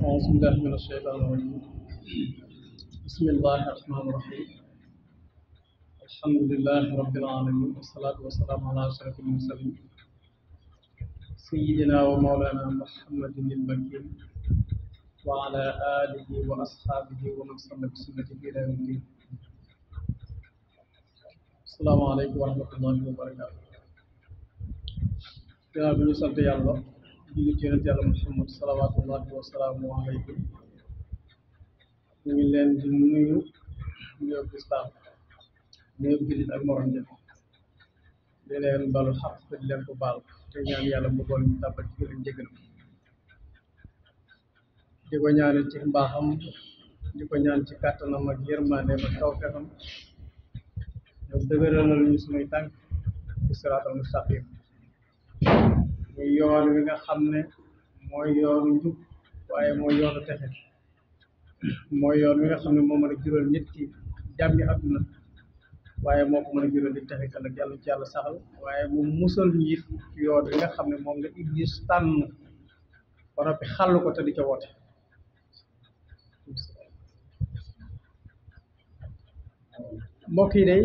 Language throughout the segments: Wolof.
أعوذ بالله من الشيطان الرجيم بسم الله الرحمن الرحيم الحمد لله رب العالمين والصلاة والسلام على أشرف المرسلين سيدنا ومولانا محمد المكين وعلى آله وأصحابه ومن سن بسنته إلى يوم الدين السلام عليكم ورحمة الله وبركاته يا بني سنت يالله julli ci yonent yàlla Muhammad salawaatullahi wa salaamu alaykum ñu ngi leen di nuyu nuyoo lislaam nuyoo jullit ak morom jëf di leen balu xaq te di leen ko baal te ñaan yàlla mu boole ñu tàbbal ci gërëm njëgal di ko ñaanal ci mbaaxam di ko ñaan ci kàttanam ak yërmandeem ak tawfeexam ñu dëgëralal ñu suñuy tànk ci siraatal mustaqim muy yoon wi nga xam ne mooy yoonu njub waaye mooy yoonu texe mooy yoon wi nga xam ne moo mën a jural nit ki jàmmi àdduna waaye moo ko mën a jural nit texe ëllëg yàlla ci yàlla saxal waaye mu musal ñu it yoon wi nga xam ne moom la Iblis tànn ba noppi xàll ko te di ca woote mbokk yi day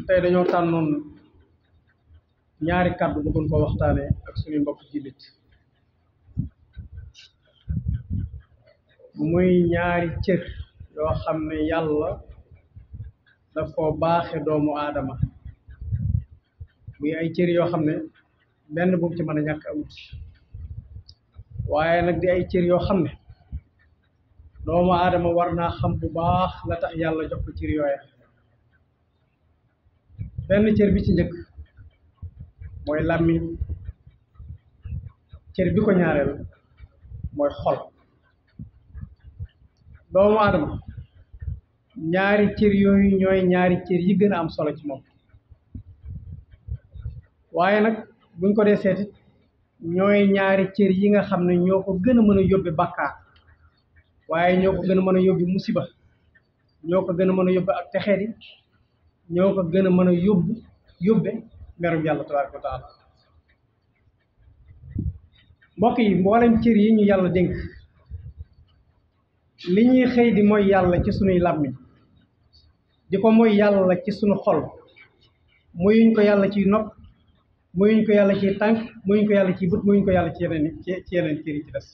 tey dañoo tànnoon ñaari kàddu bëggoon ko waxtaane ak suñu mbokk jullit muy ñaari cër yoo xam ne yàlla daf koo baaxe doomu aadama muy ay cër yoo xam ne benn bu ci mën a ñàkk amut waaye nag di ay cër yoo xam ne doomu aadama war naa xam bu baax la tax yàlla jox ko cër yooya benn cër bi ci njëkk mooy làmmiñ cër bi ko ñaareel mooy xol doomu aadama ñaari cër yooyu ñooy ñaari cër yi gën a am solo ci moom waaye nag buñ ko dee seeti ñooy ñaari cër yi nga xam ne ñoo ko gën a mën a yóbbe bàkkaar waaye ñoo ko gën a mën a yóbbe musiba ñoo ko gën a mën a yóbbe ak texeedi ñoo ko gën a mën a yóbbe merum yàlla tabaaraka wa taala mbokk yi mboolem cër yi ñu yàlla dénk li ñuy xëy di mooy yàlla ci sunuy làmmiñ di ko mooy yàlla ci sunu xol muyuñ ko yàlla ciy nopp muyuñ ko yàlla ciy tànk muyuñ ko yàlla ciy bët muyuñ ko yàlla ci yeneen cër yi ci des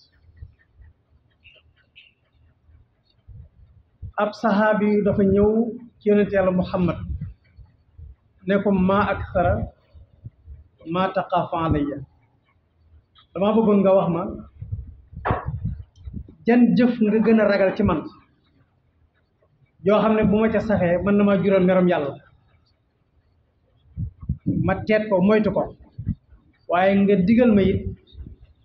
ab saxaabi yu dafa ñëw ci yonent yàlla Muhammad ne ko maa aksara maa taqaafa alayya dama bëggoon nga wax ma jan jëf nga gën a ragal ci man yoo xam ne bu ma ca saxee mën na maa jural merom yàlla ma teet ko moytu ko waaye nga digal ma it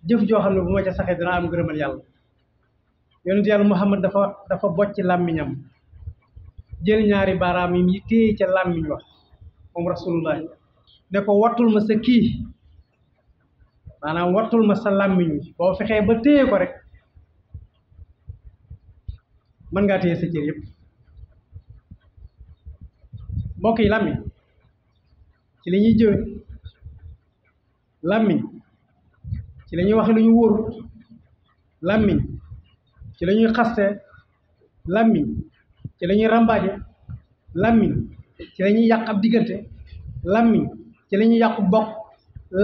jëf joo xam ne bu ma ca saxee dana am gërëmal yàlla yonent yàlla Muhammad dafa bocc làmmiñam jël ñaari baaraam yi téye ca làmmiñ wax moom rasulullah ne ko wattul ma sa kii maanaam wattul ma sa làmmiñ wi boo fexee ba téye ko rek mën ngaa téye sa cër yëpp mbokk yi làmmiñ ci la ñuy jëwe làmmiñ ci la ñuy waxe lu ñu wóorut làmmiñ ci la ñuy xaste làmmiñ ci la ñuy rambaaje làmmiñ ci la ñuy yàq ab diggante làmmiñ ci la ñuy yàqu bokk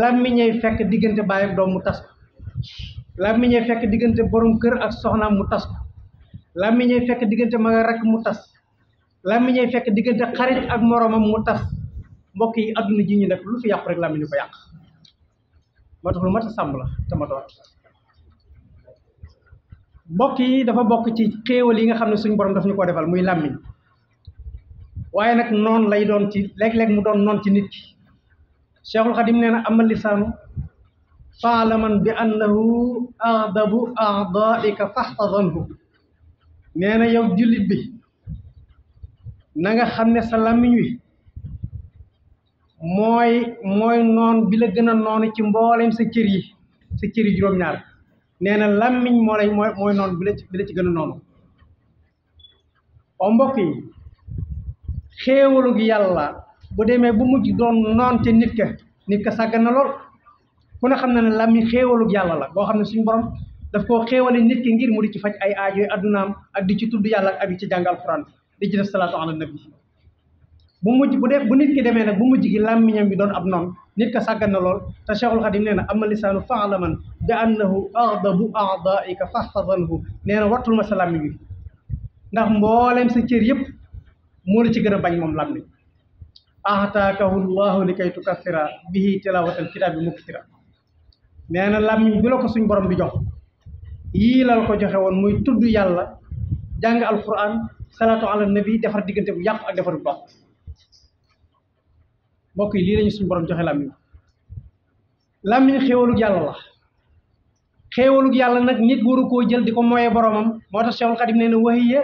làmmiñay fekk diggante baay ak doom mu tas ko làmmiñay fekk diggante borom kër ak soxnaam mu tas ko làmmiñay fekk diggante mag ak rakk mu tas làmmiñay fekk diggante xarit ak moromam mu tas mbokk yi adduna ji ñu nekk lu fi yàqu rek làmmiñ ñu ko yàq moo tax lu mat a sàmm la te ma doon mbokk yi dafa bokk ci xéewal yi nga xam ne suñu borom daf ñu ko defal muy làmmiñ waaye nag noonu lay doon ci léeg-léeg mu doon noon ci nit ki Cheikhul Xadim nee na ama lisaanu faalaman bi annahu adabu aadaika faxtadanhu nee na yow jullit bi na nga xam ne sa làmmiñ wi mooy noon bi la gën a noonu ci mboolem sa cër yi juróom-ñaar nee na làmmiñ mooy noon bi la ci gën a noonu o mbokk yi xéewalu gi yàlla bu demee bu mujj doon noon te nit ka sàggan na lool ku ne xam na ne làmmiñ xéewalug yàlla la boo xam ne suñu borom daf koo xéewale nit ki ngir mu di ci faj ay aajoy addunaam ak di ci tudd yàlla ak di ci jàng alquran di ci def salaatu ala nabi bu nit ki demee nag bu mujj gi làmmiñam bi doon ab noonu nit ka sàggan na lool te Cheikhul Khadim nee na amma lisaanu faalaman bi annahu agdabu aadaika fahfadanhu nee na wattul ma sa làmmiñ bi ndax mbooleem sa cër yëpp moo la ci gën a bañ moom làmmiñ ahtaakahu llahu li kay tukassira bihi tilawatal kitaabi muktira nee na làmmiñ bi la ko suñ borom di jox yii la ko joxe woon muy tudd yàlla jàng alquran salaatu ala nabi defar diggante bu yàqu ak defar bu dox mbokk yi lii lañu suñu borom joxe làmmiñ xéewalug yàlla la xéewalug yàlla nag nit waru koo jël di ko moyee boromam moo tax Cheikhul Khadim nee na wahiya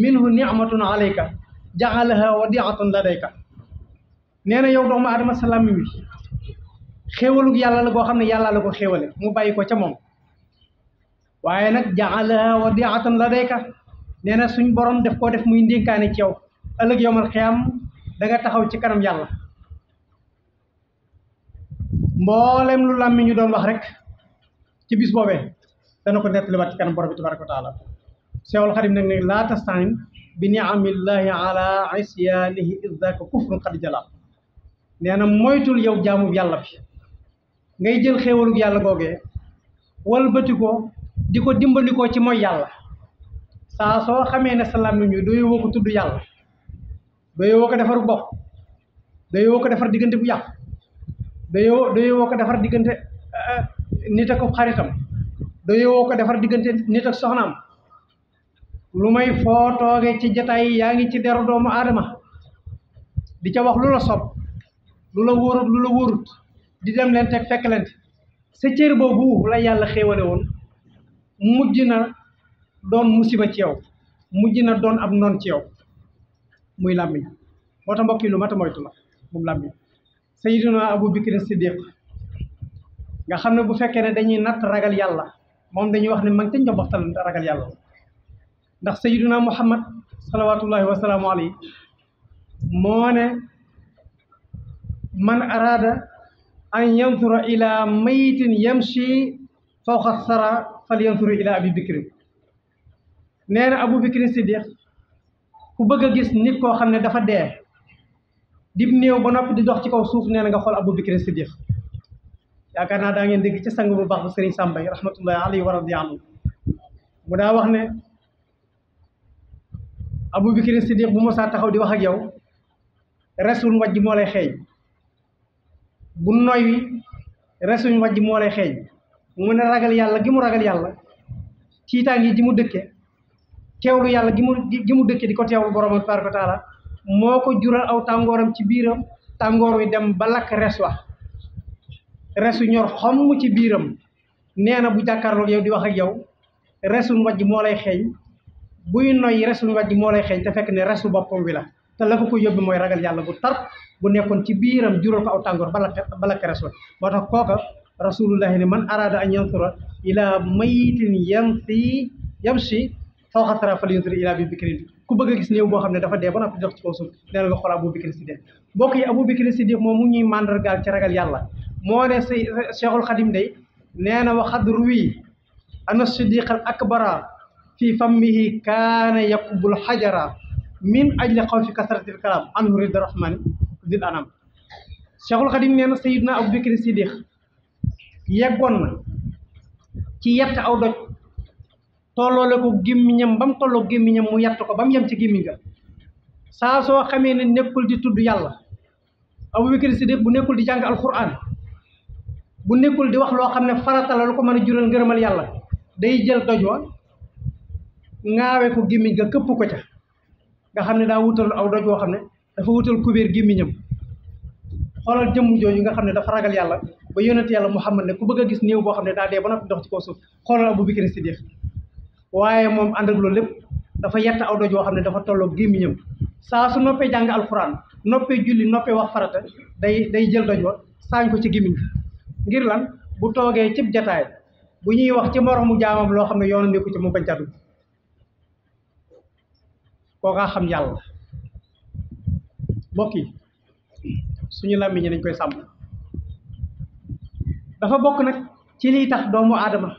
minhu ni'matun alayka jaalaha wadiatan ladayka nee na yow doomu aadama sa làmmiñ wi xéewalug yàlla la goo xam ne yàlla la ko xéewale mu bàyyi ko ca moom waaye nag jaalaha wadiatan ladayka nee na suñ borom def koo def muy ndénkaane ci yow ëllëg yowmal xiyaam da nga taxaw ci kanam yàlla mboolem lu làmmiñ ñu doon wax rek ci bis boobee dana ko nettaliwaat ci kanam borom bi tabaraka wa taala Seexul Xadim nag ne laa tastain bi niamillahi ala isyaanihi idaka kufrun qad jala nee na moytul yow jaamu yàlla bi ngay jël xéewalug yàlla googee walbati ko di ko dimbandikoo ci mooy yàlla saa soo xamee ne sa làmmiñ wi doyu woo ko tudd yàlla doyu woo ko defaru bopp doyu woo ko defar diggante bu yàqu doyu woo ko defar diggante nit ak xaritam doyu woo ko defar diggante nit ak soxnaam lu may foo toogee ci jataay yi yaa ngi ci deru doomu aadama di ca wax lu la sob lu la wóorut di dem leen teg fekk leen sa cër boobu la yàlla xéewale woon mujj na doon musiba ci yow mujj na doon ab noon ci yow muy làmmiñ moo tax mbokk yi lu mat a moytu la moom làmmiñ Sayyiduna Abu Bakr Siddiq nga xam ne bu fekkee ne dañuy natt ragal yàlla moom dañuy wax ne ma ngi te njobbaxtal ragal yàlla ndax Sayyiduna Muhammad salawatullahi wa salaamu alayhi moo ne man arada an yanzura ila mayitin yamshi fawqa sara fal yanzura ila Abi Bakr nee na Abu Bakr Siddiq ku bëgg a gis nit koo xam ne dafa dee dib néew ba noppi di dox ci kaw suuf nee na nga xool Abu Bakr Siddiq yaakaar naa daa ngeen dégg ci sang bu baax bu Sëriñ Sàmbay rahmatullahi alayhi wa radiya anhu mu daa wax ne Abu Bakr Siddiq bu mosaa taxaw di wax ak yow resul wajj moo lay xeeñ bu noyyi resuñ wajj moo lay xeeñ mu ne ragal yàlla gi mu ragal yàlla tiitaangi ji mu dëkke teewlu yàlla gi mu dëkke di ko teewlu borom tabaaraka wa taala moo ko jural aw tàngooram ci biiram tàngoor wi dem ba lakk resu ñor xomm ci biiram nee na bu jàkkaarloog yow di wax ak yow resuñ wajj moo lay xeeñ buy noyyi resuñ wajj moo lay xeeñ te fekk ne resu boppam wi la te la ko yóbbi mooy ragal yàlla bu tar bu nekkoon ci biiram jural ko aw tàngoor ba lakk resu moo tax kooka rasulullahi ne man arada an yansura ila mayitin yamshi fawqa sara falyanzur ila Abi Bakrin ku bëgg a gis néew boo xam ne dafa dee ba noppi dox ci kaw suuf nee na nga xool Abu Bakr Siddiq mbokk yi Abu Bakr Siddiq moom mu ñuy màndargaal ci ragal yàlla moo ne si Cheikhul Khadim day nee na waxad ruwi ana siddiq al akbara fi fammihi kaana yakubul xajara min ajli xawfi kasratil kalam anhu rida rahmani dil anam Cheikhul Khadim nee na Sayyidina Abu Bakr Siddiq yeggoon na ci yett aw doj tolloole ko gémmiñam ba mu tolloo gémmiñam mu yett ko ba mu yem ci gémmiñ ga saa soo xamee ne nekkul di tudd yàlla Abu Bakr Siddiq bu nekkul di jàng alquran bu nekkul di wax loo xam ne farata la lu ko mën a jural ngërëmal yàlla day jël doj wa ŋaawe ko gémmiñ ga këpp ko ca nga xam ne daa wutal aw doj woo xam ne dafa wutal kubéer gémmiñam xoolal jëmm jooju nga xam ne dafa ragal yàlla ba yonent yàlla Muhammad ne ku bëgg a gis néew boo xam ne daa dee ba noppi dox ci kaw suuf xoolal Abu Bakr Siddiq waaye moom ànd ak loolu lépp dafa yett aw doj woo xam ne dafa tolloo gémmiñam saa su noppee jàng alquran noppee julli noppee wax farata day jël doj wa saañ ko ci gémmiñ ngir lan bu toogee cib jataay bu ñuy wax ci moromu jaamam loo xam ne yoonu nekku ci mu bañ ca dugg kookaa xam yàlla mbokk yi suñu làmmiñ nañ koy sàmm dafa bokk nag ci liy tax doomu aadama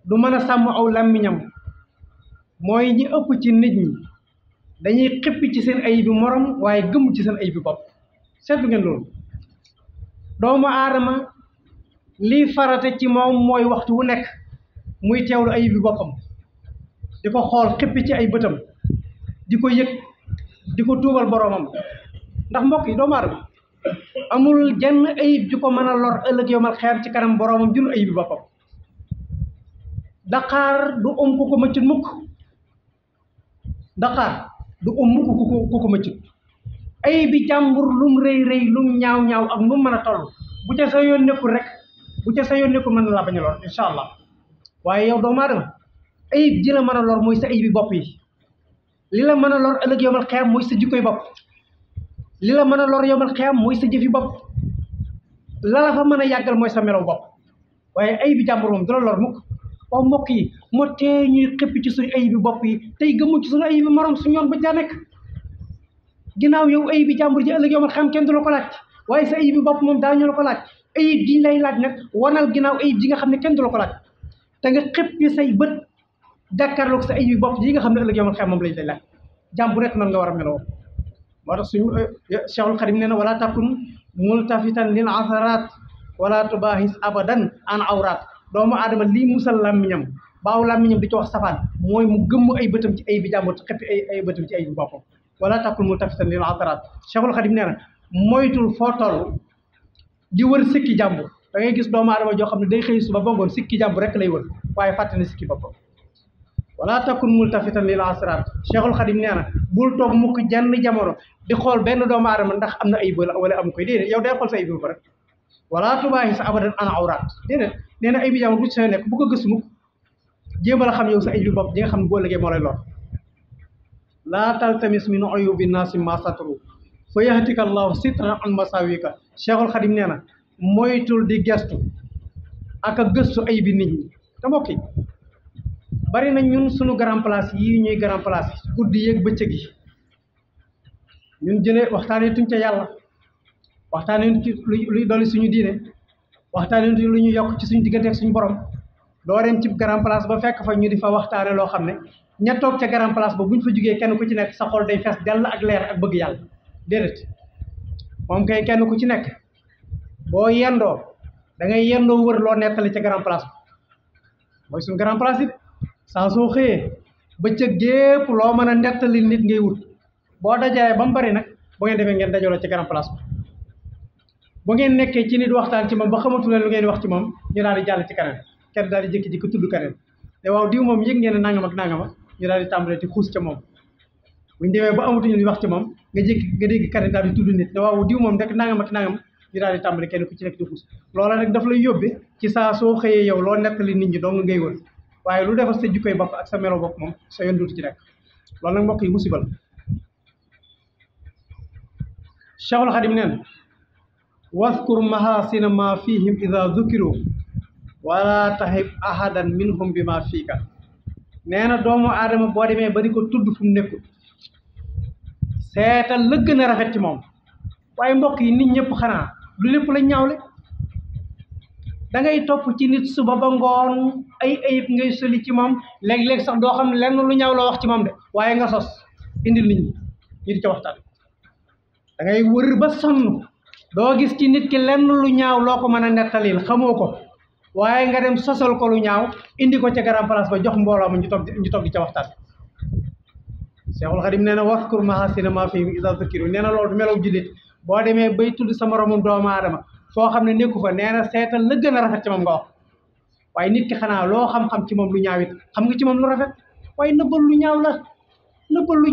du mën a sàmm aw làmmiñam mooy ñi ëpp ci nit ñi dañuy xippi ci seen ayib bi morom waaye gëmm ci seen ayib bi bopp seetlu ngeen loolu doomu aadama lii farate ci moom mooy waxtu wu nekk muy teewlu ayib bi boppam di ko xool xippi ci ay bëtam di ko yëg di ko tuubal boroomam ndax mbokk yi doomu aadama amul jenn ayib ju ko mën a lor ëllëg yomal xeer ci kanam boroomam jur ayib bi boppam daqaar du ku ko mëccut mukk daqaar du mukk ku ko mëccut ayib bi jàmbur lum rëy rëy lum ñaaw ñaaw ak nu mën a toll bu ca sa yoon nekkul rek bu ca sa yoon nekkul mën na laa bañ a lor incha allah waaye yow doomu aadama ayib ji la mën a lor mooy sa ayib bi bopp yi li la mën a lor ëllëg yomal xeer mooy sa jikkoy bopp li la mën a lor yomal xeer mooy sa jëfi bopp la la fa mën a yàggal mooy sa melaw bopp waaye ayib bi jàmbur moom du la lor mukk waaw mbokk yi moo tee ñuy xëpp ci suñu ayib bi bopp yi tey gëmmu ci suñu ayib bi morom suñu yoon ba caa nekk ginnaaw yow ayib bi jàmbur ji ëllëg yomal xam kenn du la ko laaj waaye sa ayib bi bopp moom daañu la ko laaj ayib ji lay laaj nag wanal ginnaaw ayib ji nga xam ne kenn du la ko laaj te nga xëppi say bët jàkkaarloog sa ayib bi bopp ji nga xam ne ëllëg yomal xam moom lañ lay laaj jàmm bu nekk nan nga war a meloo moo tax suñu Cheikhul Khadim nee na wala takun multafitan lil asaraat wala tubahis abadan an awraat doomu aadama lii musal làmmiñam baaw làmmiñam di ci wax safaan mooy mu gëmm ay bëtam ci ayib bi jàmbur xëppi ay bëtam ci ayib bi boppam wala takun multafitan lil asaraat Cheikhul Khadim nee na moytul foo toll di wër sikki jàmbur da ngay gis doomu aadama joo xam ne day xëy suba ba ngoon sikki jàmbur rek lay wër waaye fàtte na sikki boppam wala takun multafitan lil asraat Cheikhul Khadim nee na bul toog mukk jenn jamono di xool benn doomu aadama ndax am na ayib wala am koy déedéet yow day xool sa ayib ba rek wala tubaahi sa abadan an awraat déedéet nee na ayib jàmbur bu ci sa nekk bu ko gëstu mukk jéem a xam yow sa ayib bopp di nga xam ne boo ëllëgee moo lay lor laa taltamis min uyubi naasi ma satru fa yahtika allahu sitran an masawika Cheikhul Khadim nee na moytul di gestu ak a gëstu ayib bi nit ñi te mbokk yi bari na ñun suñu grand place yi ñuy grand place yi guddi yeeg bëccëg yi ñun jëlee waxtaanee tuñ ca yàlla waxtaanee ci luy dolli suñu diine waxtaanee lu ñu yokk ci suñu diggante ak suñu borom doo dem ci grand place ba fekk fa ñu di fa waxtaane loo xam ne ña toog ca grand place ba buñ fa jugee kenn ku ci nekk sa xol day fees dell ak leer ak bëgg yàlla déedéet moom kay kenn ku ci nekk boo yendoo da ngay yendoo wër loo nettali ca grand place ba mooy suñu grand place yi saa soo xëyee bëccëg gépp loo mën a nettali nit ngay wut boo dajalee ba mu bari nag bu ngeen defee ngeen dajaloo ci grand place bu ngeen nekkee ci nit waxtaan ci moom ba xamatu leen lu ngeen wax ci moom ñu daal di jàll ci keneen kenn daal di jékki-jékki tudd keneen te waaw diw moom yëg ngeen ne nangam ak nangama ñu daal di tàmbalee ci xuus ca moom buñ demee ba amatuñu lu wax ci moom nga dégg keneen daal di tudd nit te waaw diw moom rek nangam ak nangam ñu daal di tàmbale kenn ku ci nekk di xuus loola nag daf lay yóbbe ci saa soo xëyee yow loo nettali nit ñi dong ngay wër waaye lu defar sa jikkoy bopp ak sa melo bopp moom sa yoon duutu ci nekk loolu nag mbokk yi musiba la Cheikhul Khadim neen waskur mahasina ma fihim ida zukiru wala tahib ahadan minhum bi ma fiika nee na doomu aadama boo demee ba di ko tudd fu mu nekkul seetal la gën a rafet ci moom waaye mbokk yi nit ñëpp xanaa lu lépp la ñaawle da ngay topp ci nit suba ba ngoon ay ayib ngay soli ci moom léeg-léeg sax doo xam ne lenn lu ñaaw loo wax ci moom de waaye nga sos indil nit ñi ñu di ca waxtaan da ngay wër ba sonn doo gis ci nit ki lenn lu ñaaw loo ko mën a nettalil xamoo ko waaye nga dem sosal ko lu ñaaw indi ko ca grand place ba jox mbooloo ma ñu toog di ca waxtaan Cheikhul Khadim nee na waskur mahasina ma fihim iza zukiru nee na loolu melaw jullit boo demee bay tudd sa moromum doomu aadama foo xam ne nekku fa nee na seetal la gën a rafet ci moom nga wax waaye nit ki xanaa loo xam-xam ci moom lu ñaaw it xam nga ci moom lu rafet waaye nëbbal lu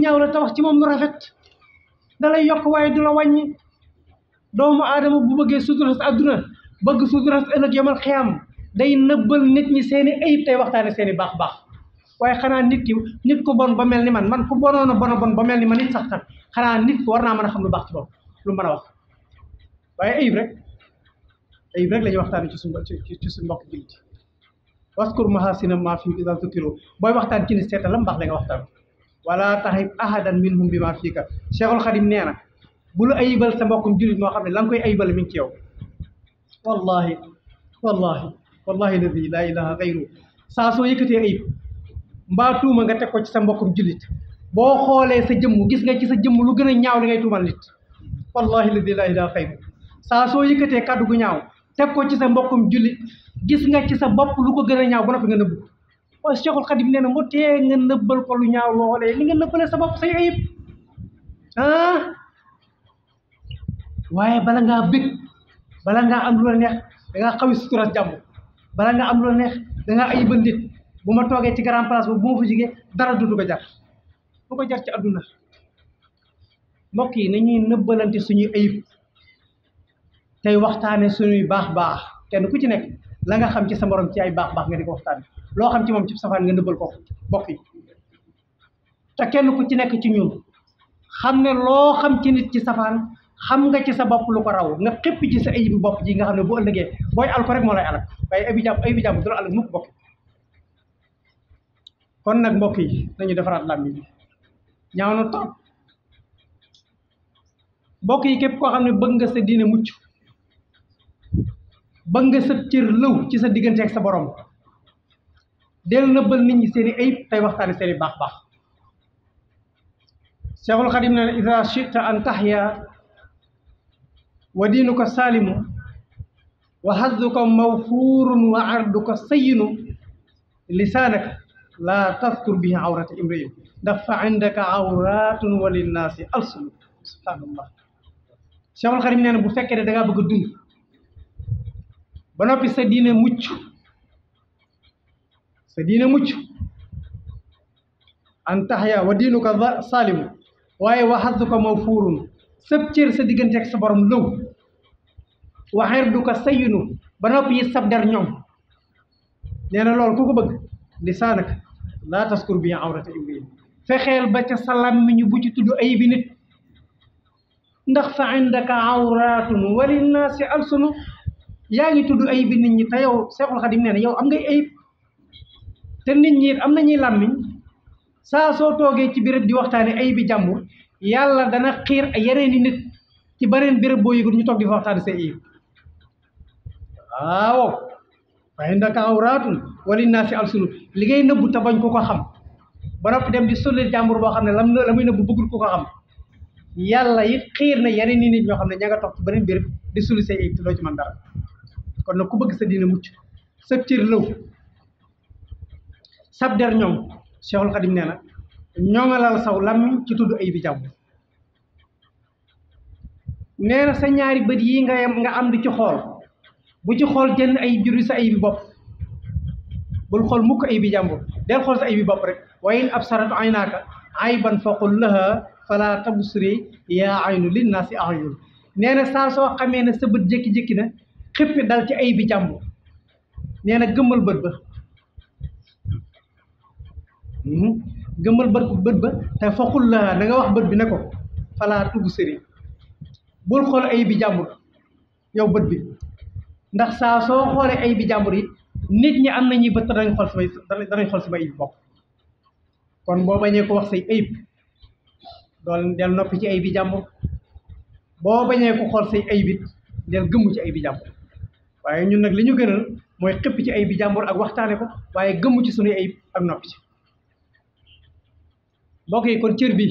ñaaw la te wax ci moom lu rafet da lay yokk waaye du la wàññi doomu aadama bu bëggee suturas adduna bëgg suturas ëllëg yamal xiyam day nëbbal nit ñi seeni ayib tey waxtaane seeni baax waaye xanaa nit ku bon ba mel ni man ku bonoon a bon ba mel ni man nit sax tam xanaa nit ku war naa mën a xam lu baax ci bopp lu mën a wax waaye ayib rek la ñuy waxtaane ci suñu mbokk jullit waskur mahasina ma fi iza zukiru booy waxtaan ci ni seetal la mbaax la nga waxtaan wala tahib ahadan minhum bi ma fiika Cheikhul Khadim nee na bu la ayibal sa mbokkum jullit moo xam ne la nga koy ayibal mi ngi ci yow wallahi alladi la ilaha gayru saa soo yëkkatee ayib mbaa tuuma nga teg ko ci sa mbokkum jullit boo xoolee sa jëmm gis nga ci sa jëmm lu gën a ñaaw li ngay tuumal nit wallahi la ilaha xayru saa soo yëkkatee kàddu gu ñaaw teg ko ci sa mbokkum jullit gis nga ci sa bopp lu ko gën a ñaaw ba noppi nga nëbb waaye Cheikhul Khadim nee na mu tee nga nëbbal ko lu ñaaw loolee li nga nëbbalee sa bopp say ayib waaye bala ngaa bëgg bala ngaa am lu la neex da ngaa xawi sutura jàmm bala nga am lu la neex da ngaa ayibal nit bu ma toogee ci grand place boobu bu ma fa jigee dara du ko jar du ko jar ci àdduna mbokk yi nañuy nëbbalante suñuy ayib tey waxtaane suñuy baax kenn ku ci nekk la nga xam ci sa morom ci ay baax nga di ko waxtaane loo xam ci moom ci safaan nga nëbbal ko mbokk yi te kenn ku ci nekk ci ñun xam ne loo xam ci nit ci safaan xam nga ci sa bopp lu ko raw nga xëpp ci sa ayibu bopp ji nga xam ne bu ëllëgee booy al ko rek moo lay alak waaye ayibi jàmm du la alak mukk mbokk kon nag mbokk yi nañu defaraat làmmiñ bi ñaaw na trop mbokk yi képp koo xam ne bëgg nga sa diine mucc bëgg nga sa cër lëw ci sa diggante ak sa borom del nëbbal nit ñi seeni ayib tey waxtaane seeni baax Cheikhul Khadim ne ida chita an tahya wa diinuka saalimu wa hazzuka mawfuurun wa arduka sayyinu lisaanaka laa tadkur bihi awrata imriin ndax fa indaka awratun wa linnaasi alsunu subhaanallah Cheikhul Khadim nee na bu fekkee ne da ngaa bëgg a dund ba noppi sa diine mucc an tahya wa diinuka saalimu waaye wa hazzuka mawfuurun sëb cër sa diggante ak sa borom lëw wa irduka sayyinu ba noppi it sab der ñoom nee na loolu ku ko bëgg lisaanaka laa taskur bi awrata imriin fexeel ba ca sa làmmiñ bu ci tudd ayibi nit ndax fa indaka awratun wa linnaasi alsunu yaa ngi tudd ayibi nit ñi te yow Seexul Xadim nee na yow am ngay ayib te nit ñi am nañuy làmmiñ saa soo toogee ci béréb di waxtaane ayibi jàmbur yàlla dana xiir yeneeni nit ci beneen béréb boo yëgul ñu toog di fa waxtaane say ayib waaw fa indaka awratun wa linnaasi alsunu li ngay nëbbu te bañ ko xam ba noppi dem di sulli jàmbur boo xam ne la muy nëbbu bëggul ko xam yàlla it xiir na yeneen nit ñoo xam ne ña nga toog ci beneen béréb di sulli say ayib te doo ci mën dara kon nag ku bëgg sa diine mucc sa cër lëw sab der ñoom Cheikhul Khadim nee na ñoŋalal saw làmmiñ ci tudd ayibi jàmbur nee na sa ñaari bët yi nga am di ci xool bu ci xool jënd ayib jur sa ayibi bopp bul xool mukk ayibi jàmbur del xool sa ayibi bopp rek wa in absarat aynaaka ayban faqul laha fala tabsiri yaa aynu linnaasi ayun nee na saa soo xamee ne sa bët jékki-jékki na xippi dal ci ayibi jàmbur nee na gëmmal bët ba bët ba te faqul laha na nga wax bët bi ne ko fala tubsiri bul xool ayibi jàmbur yow bët bi ndax saa soo xoolee ayibi jàmbur yi nit ñi am nañuy bët danañ xool sama ayib bopp kon boo bañee ko wax say ayib dool del noppi ci ayibi jàmbur boo bañee ko xool say ayib it del gëmmu ci ayibi jàmbur waaye ñun nag li ñu gënal mooy xëpp ci ayibi jàmbur ak waxtaane ko waaye gëmmu ci sunuy ayib ak noppi ci mbokk yi kon cër bi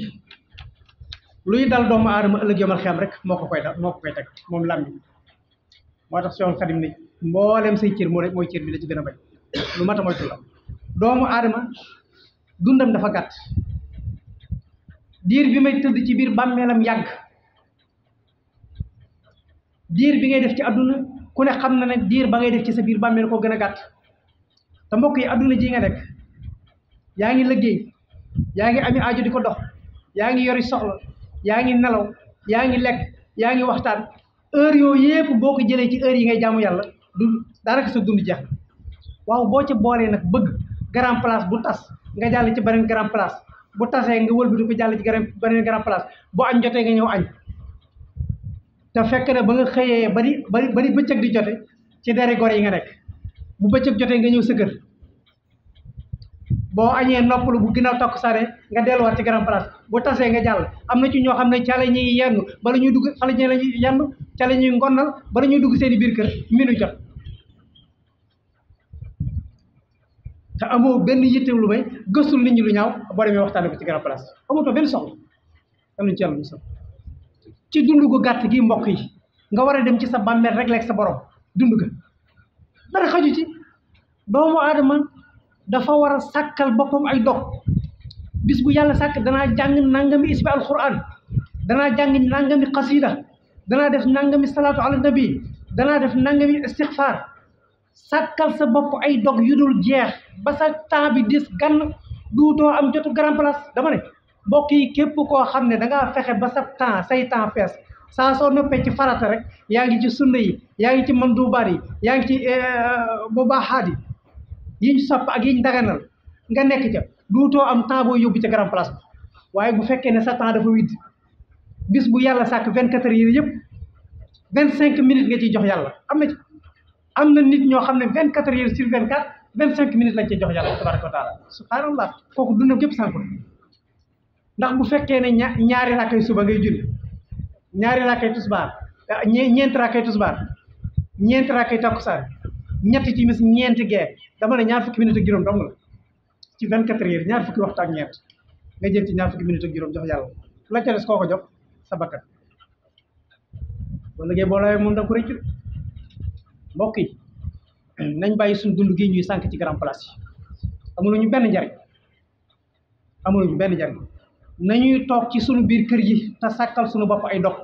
luy dal doomu aadama ëllëg yomal xeam rek moo ko koy teg moom làmmiñ moo tax Seexul Xadim ne mboolem say cër mooy cër bi la ci gën a bañ lu mat a moytu la doomu aadama dundam dafa gàtt diir bi may tëdd ci biir bàmmeelam yàgg diir bi ngay def ci àdduna ku ne xam na ne diir ba ngay def ci sa biir bàmmeel koo gën a gàtt te mbokk yi àdduna ji nga nekk yaa ngi liggéey yaa ngi ami aajo di ko dox yaa ngi yori soxla yaa ngi nelaw yaa ngi lekk yaa ngi waxtaan heure yooyu yëpp boo ko jëlee ci heure yi ngay jaamu yàlla du daanaka sa dund jeex na waaw boo ca boolee nag bëgg grand place bu tas nga jàll ci beneen grand place bu tasee nga wëlbati ko jàll ci beneen grand place bu añ jotee nga ñëw añ te fekk na ba nga xëyee bari bëccëg di jote ci deri gor yi nga nekk bu bëccëg jotee nga ñëw sa kër boo añee noppalu bu ginnaaw takku sare nga delluwaat ci grand place bu tasee nga jàll am na ci ñoo xam ne ca la ñuy yendu bala ñuy dugg xale ñi la ñuy yendu ca la ñuy ngonnal bala ñuy dugg seen i biir kër minu jot te amoo benn yitte lu may gëstul nit ñi lu ñaaw boo demee waxtaane ko ci grand place amatoo benn soxla am ci yàlla musal ci dund gu gàtt gi mbokk yi nga war a dem ci sa bàmmeel rek lekk sa borom dund ga dara xaju ci doomu aadama dafa war a sàkkal boppam ay dog bis bu yàlla sàkk danaa jàng nangami isbi alquran danaa jàng nangami xasida danaa def nangami salaatu ala nabi danaa def nangami istixfaar sàkkal sa bopp ay dog yu dul jeex ba sa temps bi dis gann duutoo am jotu grand place dama ne mbokk yi képp koo xam ne dangaa fexe ba sa temps say temps fees saa soo noppee ci farata rek yaa ngi ci sunna yi yaa ngi ci mandubaat yi yaa ngi ci mubaaxaat yi yiñ sopp ak yiñ daganal nga nekk ca duutoo am temps boo yóbbu ca grand place bi waaye bu fekkee ne sa temps dafa widd bis bu yàlla sàkk 24 heures yëpp 25 minutes nga ciy jox yàlla am na nit ñoo xam ne 24 heures sur 24 25 minutes lañ ciy jox yàlla tabaraka wa taala subhanallah kooku dundam képp sànku ndax bu fekkee ne ñaari rakkay suba ngay julli ñaari rakkay tusbaar ñeenti rakkay tusbaar ñeenti rakkay takkusaan ñetti timis ñeenti gee dama ne ñaar fukki minutes ak juróom dong la ci 24 heures ñaar fukki waxtu ak ñeent nga jël ci ñaar fukki minutes ak juróom jox yàlla la ca des koo ko jox sa bakkat wala liggéey boo lawee moom da ko rëccu mbokk yi nañ bàyyi suñ dund gi ñuy sànk ci grand place yi amuluñu benn njariñ amuluñu benn njariñ nañuy toog ci suñu biir kër yi te sàkkal suñu bopp ay dog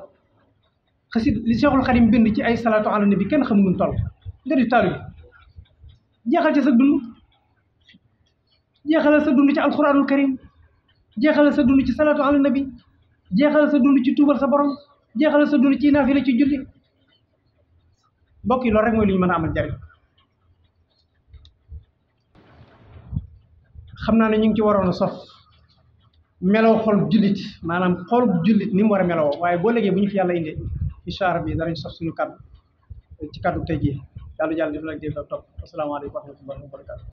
xasit li Seexul Xadim bind ci ay salaatu ala nabi kenn xamul nu toll nga di taalu bi jeexal ci sa dund jeexalal sa dund ci alquranul karim jeexalal sa dund ci salaatu ala nabi jeexalal sa dund ci tuubal sa borom jeexalal sa dund ci naafila ci julli mbokk yi loolu rek mooy li ñu mën a amal njariñ xam naa ne ñu ngi ci waroon a sof meloo xol jullit maanaam xol jullit ni mu war a meloo waaye boo léegi bu ñu fi yàlla indee incha allah bi danañ sof suñu kàddu ci kàddu tey jii yàlla def la dégg topp asalaamaaleykum wa rahmatullahi wa barakatu